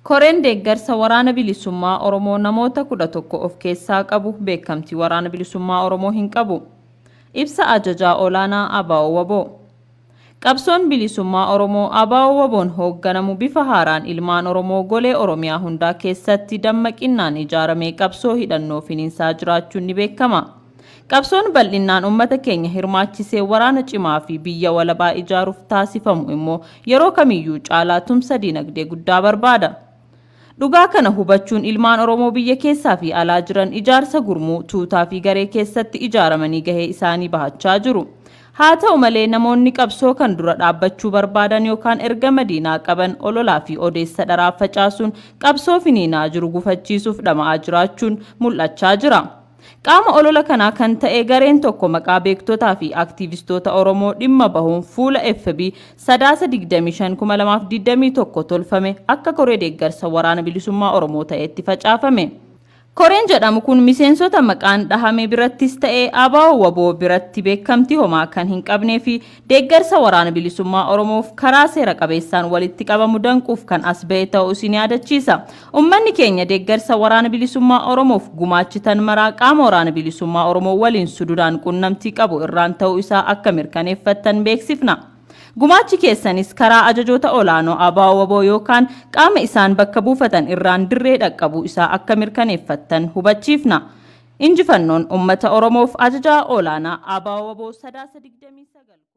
Koreen deeggarsa Waraana Bilisummaa Oromoo namoota 11 of keessaa qabu beekamtii Waraana Bilisummaa Oromoo hin qabu. Ibsa Ajajaa Olaanaa ABO-WBO. Qabsoon Bilisummaa Oromoo ABO-WBOn hoogganamu bifa haaraan ilmaan Oromoo golee Oromiyaa hundaa keessatti dammaqinnaan ijaaramee qabsoo hidhannoo finiinsaa jiraachuun ni beekama. Qabsoon bal'innaan uummata keenya hirmaachisee waraana cimaa fi biyya walabaa ijaaruuf taasifamu immoo yeroo kamiyyuu caalaa tumsa dinagdee guddaa barbaada. Dhugaa kana hubachuun ilmaan Oromoo biyya keessaa fi alaa jiran ijaarsa gurmuu, tuutaa fi garee keessatti ijaaramanii gahee isaanii bahachaa jiru. Haa ta'u malee, namoonni qabsoo kan dura dhaabbachuu barbaadan yookaan ergama diinaa qaban ololaa fi odeessa dharaa facaasuun qabsoo finiinaa jiru gufachiisuuf dhama'aa jiraachuun mul'achaa jira. Qaama olola kanaa kan ta'e gareen tokko maqaa beektotaa fi aktiivistoota Oromoo dhimma bahuun fuula FB Sadaasa 25 2021 tolfame akka koree deeggarsa Waraana Bilisummaa Oromoo ta'etti facaafame. Koreen jedhamu kun miseensota maqaan dhahame birattis ta'ee ABO WBO biratti beekamtii homaa kan hin qabnee fi deeggarsa Waraana Bilisummaa Oromoof karaa seera qabeessaan walitti qabamu danquuf kan as ba'e ta'uu isin yaadachiisa. Uummanni keenya deeggarsa Waraana Bilisummaa Oromoof gumaachitan maraa qaama Waraana Bilisummaa Oromoo waliin sududaan qunnamtii qabu irraan ta'uu isaa akka mirkaneeffattan beeksifna. Gumaachi keessanis karaa ajajoota olaanoo ABO WBO yookaan qaama isaan bakka buufatan irraan dirree dhaqqabuu isaa akka mirkaneeffattan hubachiifna. Injifannoon uummata Oromoof. Ajajaa olaanaa ABO WBO, Sadaasa 29.